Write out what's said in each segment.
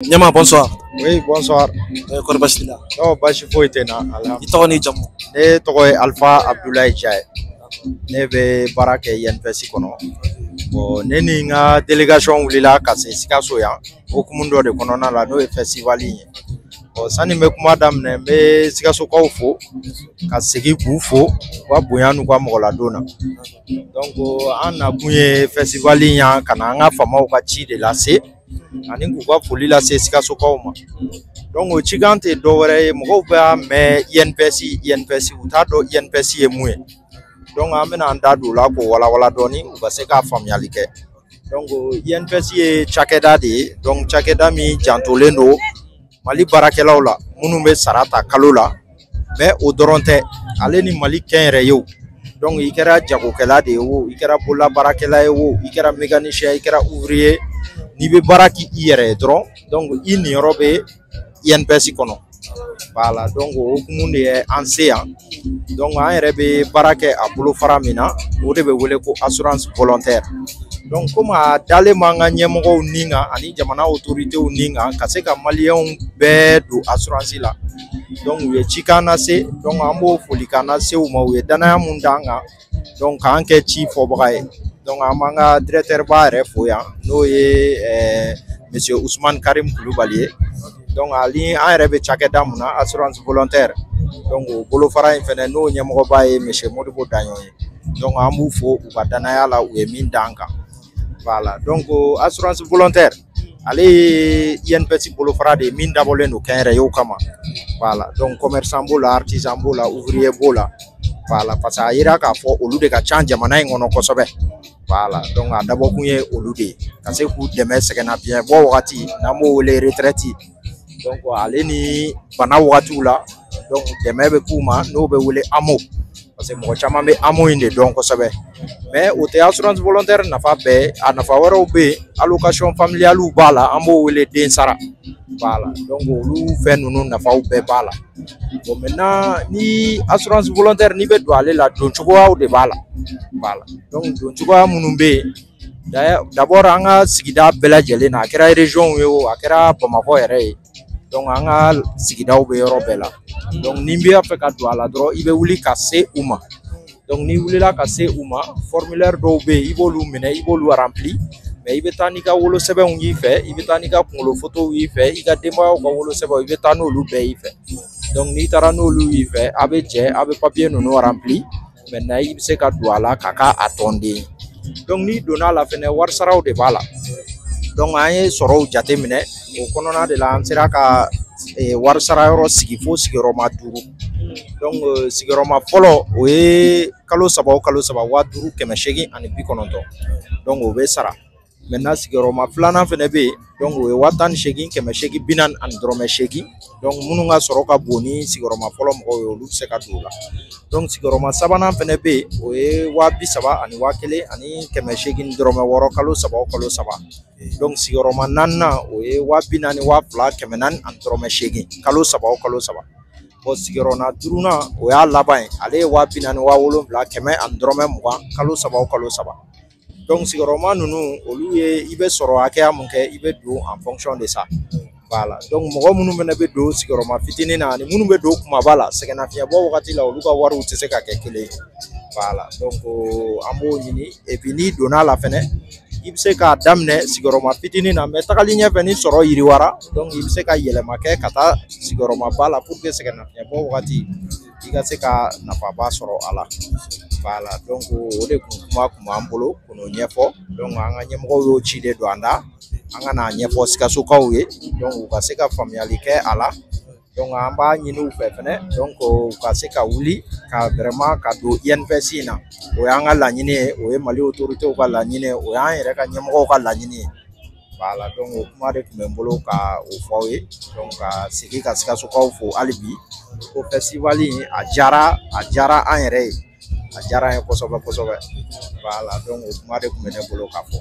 Ɲama, bonsoir. Oui, bonsoir. Kɔri baasi t'i la? Non, baasi foyi tɛ n na, I alhamdulilah. tɔgɔ n'i jamu? Ne tɔgɔ ye Alpha Abdoulaye Dia ye. Ne bɛ baara kɛ INPS kɔnɔ. Bon, ne ni n ka délégation wulila ka se Sikaso yan, hokumu dɔ de kɔnɔna la, n'o ye festival in ye. Bon, sani n bɛ kuma daminɛ, n bɛ Sikasokaw fo, ka segin k'u fo u ka bonya n'u ka mɔgɔladon na. Donc an nakun ye festival in yan ka na an ka faamaw ka ci de lase ani k'u ka foli lase Sikasokaw ma. Donc o cikan tɛ dɔwɛrɛ ye, mɔgɔw b'a mɛn INPS, INPS, u t'a dɔn INPS ye mun ye. Donc an bɛna an da don o la k'o walawala dɔɔni, u ka se ka faamuyali kɛ. Donc INPS ye cakɛda de ye, donc cakɛda min jantolen don Mali baarakɛlaw la minnu bɛ sara ta kalo la. Mais o dɔrɔn tɛ, ale ni Mali kɛnyɛrɛyew. Donc i kɛra jagokɛla de ye o, i kɛra bololabaarakɛla ye o, i kɛra mécanicien, i kɛra ouvrier, n'i bɛ baara k'i yɛrɛ ye dɔrɔn, donc i niyɔrɔ bɛ INPS kɔnɔ. Voilà, donc o hukumu de ye an se yan. Donc an yɛrɛ bɛ baara kɛ a bolofara min na, o de bɛ wele ko assurance volontaire. Donc komi a dalen b'an ka ɲɛmɔgɔw ni kan ani jamana autorités ni kan ka se ka maliyɛnw bɛɛ don assurance la. Donc u ye cikan lase, donc an b'o folikan lase u ma, u ye danaya mun d'an kan, donc k'an kɛ ci fɔbaga ye. Donc an b'an ka directeur ba yɛrɛ fo yan, n'o ye monsieur Ousmane Karim Kulubali ye. Donc ani an yɛrɛ bɛ cakɛda mun na, assurance volontaire, donc o bolofara in fɛnɛ, n'o ɲɛmɔgɔba ye monsieur Modibo Daɲɔn ye. Donc an b'u fo u ka danaya la u ye min d'an kan. Voilà, donc assurance volontaire, ale ye INPS bolofara de ye min dabɔlen don kɛnyɛrɛyew kama. Voilà, donc commerçant b'o la, artisan b'o la, ouvrier b'o la. Voilà, parce que a yira k'a fɔ olu de ka ca jamana in kɔnɔ kosɛbɛ. Voilà, donc a dabɔkun ye olu de ye, ka se k'u dɛmɛ sɛgɛnnafiɲɛbɔ wagati, n'an b'o wele retraite. Donc ale ni bana wagatiw la, donc dɛmɛ bɛ k'u ma, n'o bɛ wele AMO, parce que mɔgɔ caman bɛ AMO in de dɔn kosɛbɛ. Mais o tɛ assurance volontaire nafa bɛɛ ye, a nafa wɛrɛw bɛ yen, allocation familiale b'a la, an b'o wele den sara. Voilà, donc olu fɛn ninnu nafaw bɛɛ b'a la. Bon, maintenant ni assurance volontaire, n'i bɛ don ale la, don cogoyaw de b'a la. Voilà, donc don cogoya minnu bɛ yen, d'abord an ka sigida bɛɛ lajɛlen na, a kɛra région ye o, a kɛra Bamakɔ yɛrɛ ye, donc an ka sigidaw bɛ yɔrɔ bɛɛ la. Donc n'i b'a fɛ ka don a la dɔrɔn, i bɛ wuli ka se u ma. Donc n'i wulila ka se u ma, formulaire dɔw bɛ yen, i b'olu minɛ, i b'olu rempli. Mais i bɛ taa n'i ka wolosɛbɛnw y'i fɛ, i bɛ taa n'i ka kunkolo fotow y'i fɛ, i ka denbayaw ka wolosɛbɛnw, i bɛ taa n'olu bɛɛ y'i fɛ. Donc n'i taara n'olu y'i fɛ, a bɛ jɛ, a bɛ papier ninnu rempli. Maintenant i bɛ se ka don a la ka k'a tɔnden ye. Donc n'i donna a la fɛnɛ, wari saraw de b'a la. Donc an ye sɔrɔw jateminɛ, o kɔnɔna de la an sera ka wari sara yɔrɔ sigi fo sigiyɔrɔma 5. Donc sigiyɔrɔma fɔlɔ, o ye kalo 3 o kalo 3, 5890, donc o bɛ sara. Maintenant sigiyɔrɔma filanan fɛnɛ bɛ yen, donc o ye 18 840 ani dɔrɔmɛ 8. Donc minnu ka sɔrɔ ka bon ni sigiyɔrɔma fɔlɔ mɔgɔw ye, olu bɛ se ka don o la. Donc sigiyɔrɔma sabanan fɛnɛ bɛ yen, o ye 30 ani 1000 ani 800 dɔrɔmɛ 6, kalo 3 o kalo 3. Donc sigiyɔrɔma naaninan, o ye 40 2400 ani dɔrɔmɛ 8, kalo 3 o kalo 3. Bon, sigiyɔrɔma duurunan, o y'a laban ye, ale ye 40 7100 ani dɔrɔmɛ 20, kalo 3 o kalo 3. Donc sigiyɔrɔma ninnu, olu ye i bɛ sɔrɔ hakɛya mun kɛ, i bɛ don en fonction de ça. Voilà, donc mɔgɔ minnu fana bɛ don sigiyɔrɔma fitinin na ani minnu bɛ don kumaba la sɛgɛnnafiɲɛbɔ wagati la, olu ka wariw tɛ se ka kɛ kelen ye. Voilà, donc an b'o ɲini. Et puis n'i donna a la fɛnɛ, i bɛ se k'a daminɛ sigiyɔrɔma fitinin na, mais tagali ɲɛfɛ, ni sɔrɔ yiriwara, donc i bɛ se ka yɛlɛma kɛ ka taa sigiyɔrɔmaba la pour que sɛgɛnnafiɲɛbɔ wagati, i ka se ka nafaba sɔrɔ a la. Voilà, donc o de kun kuma kun b'an bolo k'o ɲɛfɔ. Donc an ka ɲɛmɔgɔw y'o ci de don an da, an ka n'a ɲɛfɔ Sikasokaw ye, donc u ka se ka faamuyali kɛ a la. Donc an b'a ɲini u fɛ fɛnɛ, donc u ka se ka wuli ka vraiment ka don INPS in na. O y'an ka laɲini ye, o ye Mali autorités ka laɲini ye, o y'an yɛrɛ ka ɲɛmɔgɔw ka laɲini ye. Voilà, donc o kuma de tun bɛ n bolo ka o fɔ aw ye. Donc ka segin ka Sikasokaw fo hali bi ko festival in a diyara, a diyara an yɛrɛ ye, a diyara an ye kosɛbɛ kosɛbɛ. Voilà, donc o kuma de tun bɛ ne bolo ka fɔ.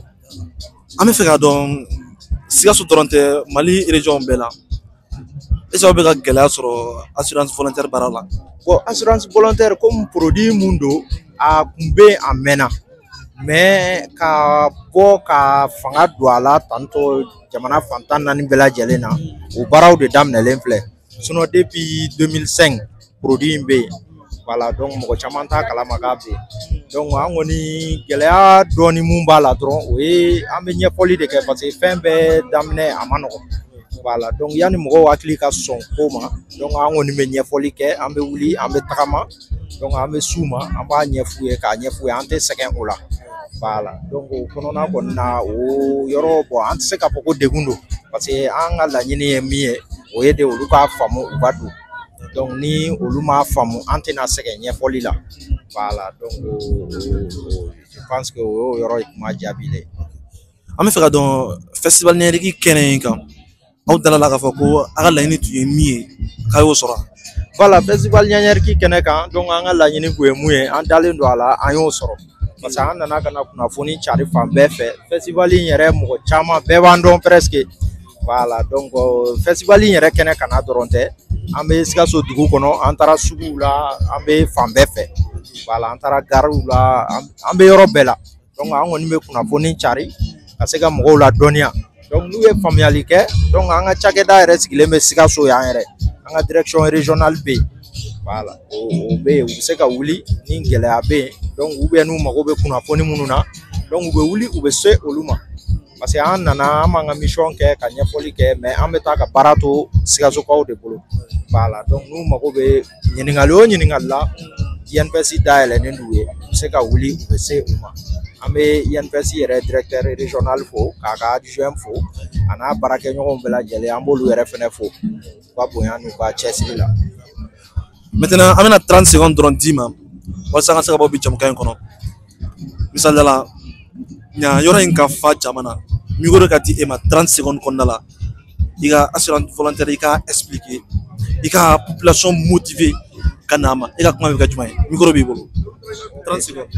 An bɛ fɛ k'a dɔn, Sikaso dɔrɔn tɛ, Mali région bɛɛ la, est ce que aw bɛ ka gɛlɛya sɔrɔ assurance volontaire baara la? Bon, assurance volontaire, comme produit mun don, a kun bɛ yen a mɛnna. Mais ka bɔ ka fanga don a la tantɔ jamana fan 14 bɛɛ lajɛlen na, o baaraw de daminɛlen filɛ. Sinon depuis 2005 produit in bɛ yen. Voilà, donc mɔgɔ caman t'a kalama k'a bɛ yen. Donc an kɔni, gɛlɛya dɔɔni mun b'a la dɔrɔn, o ye an bɛ ɲɛfɔli de kɛ, parce que fɛn bɛɛ daminɛ a ma nɔgɔn. Voilà, donc yanni mɔgɔw hakili ka sɔn ko ma, donc an kɔni bɛ ɲɛfɔli kɛ, an bɛ wuli, an bɛ tagama, donc an bɛ s'u ma, an b'a ɲɛf'u ye k'a ɲɛf'u ye, an tɛ sɛgɛn o la. Voilà, donc o kɔnɔna kɔni na, o yɔrɔ, bon, an tɛ se k'a fɔ ko degun don, parce que an ka laɲini ye min ye, o ye de olu k'a faamu, u ka don. Donc ni olu m'a faamu, an tɛna sɛgɛn ɲɛfɔli la. Voilà, donc o, je pense que o y'o yɔrɔ ye kuma jaabi de ye. An bɛ fɛ ka dɔn, festival numérique kɛnɛ in kan, aw dala la k'a fɔ ko a ka laɲini tun ye min ye, k'a y'o sɔrɔ? Voilà, festival numérique kɛnɛ kan, donc an ka laɲini kun ye mun ye, an dalen don a la, an y'o sɔrɔ, parce que an nana ka na kunnafoni cari fan bɛɛ fɛ. Festival in yɛrɛ, mɔgɔ caman bɛɛ b'an dɔn presque. Voilà, donc festival in yɛrɛ kɛnɛ kana dɔrɔn tɛ, an bɛ Sikaso dugu kɔnɔ, an taara suguw la, an bɛ fan bɛɛ fɛ. Voilà, an taara gariw la, an bɛ yɔrɔ bɛɛ la. Donc an kɔni bɛ kunnafoni cari ka se ka mɔgɔw ladɔnniya. Donc n'u ye faamuyali kɛ, donc an ka cakɛda yɛrɛ sigilen bɛ Sikaso yan yɛrɛ, an ka direction régionale bɛ yen. Voilà, o bɛ yen, u bɛ se ka wuli ni gɛlɛya bɛ yen, donc ou bien n'u mago bɛ kunnafoni minnu na, donc u bɛ wuli, u bɛ se olu ma, parce que an nana, an b'an ka mission kɛ ka ɲɛfɔli kɛ, mais an bɛ taa ka baara to Sikasokaw de bolo. Voilà, donc n'u mago bɛ ɲininkali o ɲininkali la, INPS dayɛlɛnnen d'u ye, u bɛ se ka wuli, u bɛ se u ma. An bɛ INPS yɛrɛ directeur régional fo, k'a ka adjoint fo, a n'a baarakɛɲɔgɔnw bɛɛ lajɛlen, an b'olu yɛrɛ fɛnɛ fo u ka bonya n'u ka cɛsiri la. Maintenant, an bɛna 30 secondes dɔrɔn d'i ma walasa an ka se ka bɔ bi jamukan in kɔnɔ. Misalila la, ɲa yɔrɔ in ka fa jama na, micro ka di e ma 30 secondes kɔnɔna la, i ka assurance volontaire, i ka expliquer, i ka population motiver ka na a ma. E ka kuma bɛ kɛ jumɛn ye? Micro b'i bolo, 30 secondes.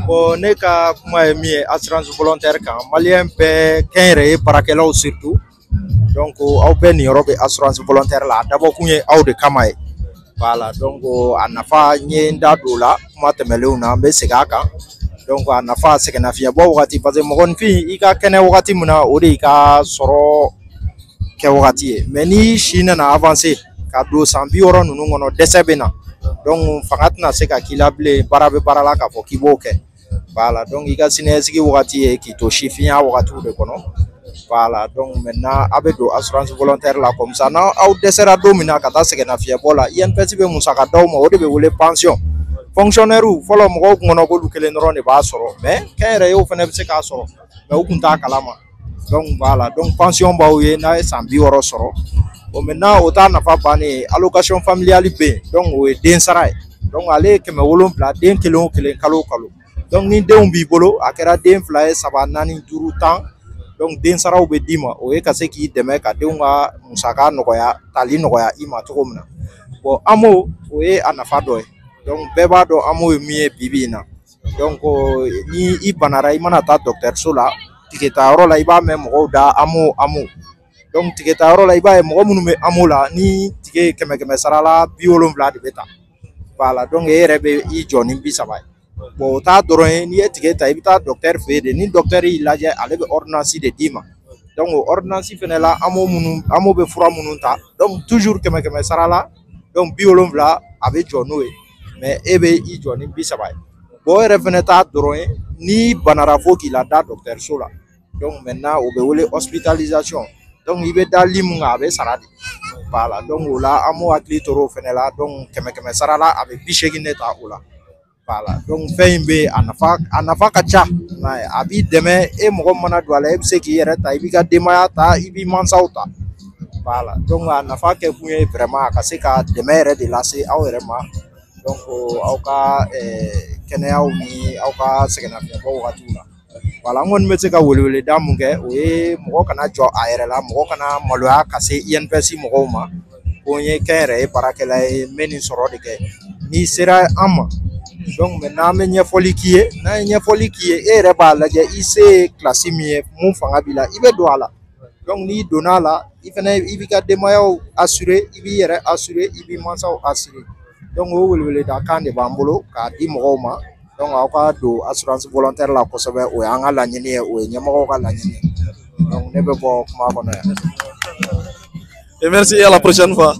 Bon, ne ka kuma ye min ye assurance volontaire kan, maliyɛn bɛɛ, kɛnyɛrɛye baarakɛlaw surtout, donc aw bɛɛ niyɔrɔ bɛ assurance volontaire la, a dabɔkun ye aw de kama ye. Voilà, donc a nafa, n ye n da don o la kuma tɛmɛnlenw na, n bɛ segin a kan. Donc a nafa, sɛgɛnnafiɲɛbɔ wagati, parce que mɔgɔninfin, i ka kɛnɛ wagati min na, o de y'i ka sɔrɔ kɛ wagati ye. Mais ni si nana avancer ka don san 60 ninnu kɔnɔ, dɛsɛ bɛ na, donc fanga tɛna se ka k'i la bilen, baara bɛ baara la k'a fɔ k'i b'o kɛ. Voilà, donc i ka siniɲɛsigi wagati ye k'i to sifinya wagatiw de kɔnɔ. Voilà, donc maintenant a bɛ don assurance volontaire la, comme ça n'aw aw dɛsɛra don min na ka taa sɛgɛnnafiɲɛbɔ la, INPS bɛ musaka d'aw ma, o de bɛ wele pension. Fonctionnaire fɔlɔ, mɔgɔw kun kɔnɔ k'olu kelen dɔrɔn de b'a sɔrɔ, mais kɛnyɛrɛyew fana bɛ se k'a sɔrɔ, mais u kun t'a kalama. Donc voilà, donc pension b'aw ye n'a ye san 60 sɔrɔ. Bon, maintenant o t'a nafa bannen ye, allocation familiale bɛ yen, donc o ye den sara ye. Donc ale ye 700 den kelen o kelen, kalo o kalo. Donc ni denw b'i bolo, a kɛra den fila ye, saba, naani, duuru, 10, donc den saraw bɛ d'i ma, o ye ka se k'i dɛmɛ ka denw ka musaka nɔgɔya, tali nɔgɔya i ma cogo min na. Bon, AMO, o ye a nafa dɔ ye. Donc bɛɛ b'a dɔn AMO ye min ye bi bi in na. Donc ni i banara, i mana taa dɔgɔtɔrɔso la, ticket ta yɔrɔ la, i b'a mɛn mɔgɔw da AMO, AMO. Donc ticket ta yɔrɔ la, i b'a ye mɔgɔ minnu bɛ AMO la, ni ticket kɛmɛ kɛmɛ sara la, 70 de bɛ ta. Voilà, donc e yɛrɛ bɛ i jɔ ni 30 ye. Bon, o t'a dɔrɔn ye, n'i ye ticket ta, i bɛ taa docteur fɛ yen de, ni docteur y'i lajɛ, ale bɛ ordonnance de d'i ma. Donc o ordonnance fɛnɛ la, AMO minnu, AMO bɛ fura minnu ta, donc toujours kɛmɛ kɛmɛ sara la, donc 70 a bɛ jɔ n'o ye, mais e bɛ i jɔ ni 30 ye. Bon, o yɛrɛ fɛnɛ t'a dɔrɔn ye, n'i banara fo k'i lada dɔgɔtɔrɔso la, donc maintenant o bɛ wele hospitalisation. Donc i bɛ da lit mun kan, a bɛ sara de. Voilà, donc o la an b'o hakili to o fɛnɛ la. Donc kɛmɛ kɛmɛ sara la, a bɛ 80 de ta o la. Voilà, donc fɛn in bɛ yen, a nafa ka ca. A b'i dɛmɛ, e mɔgɔ min mana don a la, e bɛ se k'i yɛrɛ ta, i b'i ka denbaya ta, i b'i mansaw ta. Voilà, donc a nafa kɛ kun ye vraiment a ka se ka dɛmɛ yɛrɛ de lase aw yɛrɛ ma, donc aw ka kɛnɛyaw ni aw ka sɛgɛnnafiɲɛbɔ wagatiw la. Voilà, an kɔni bɛ se ka weleweleda mun kɛ, o ye mɔgɔ kana jɔ a yɛrɛ la, mɔgɔ kana maloya ka se INPS mɔgɔw ma ko n ye kɛnyɛrɛye baarakɛla ye, n bɛ nin sɔrɔ de kɛ. N'i sera an ma, donc maintenant an bɛ ɲɛfɔli k'i ye, n'an ye ɲɛfɔli k'i ye, e yɛrɛ b'a lajɛ i se ye kilasi min ye, mun fanga b'i la, i bɛ don a la. Donc n'i donna a la, i fɛnɛ i b'i ka denbayaw assurer, i b'i yɛrɛ assurer, i b'i mansaw assurer. Donc o weleweleda kan de b'an bolo k'a di mɔgɔw ma. Donc aw ka don assurance volontaire la kosɛbɛ, o y'an ka laɲini ye, o ye ɲɛmɔgɔw ka laɲini ye. Donc ne bɛ bɔ kuma kɔnɔ yan. Et merci et à la prochaine fois.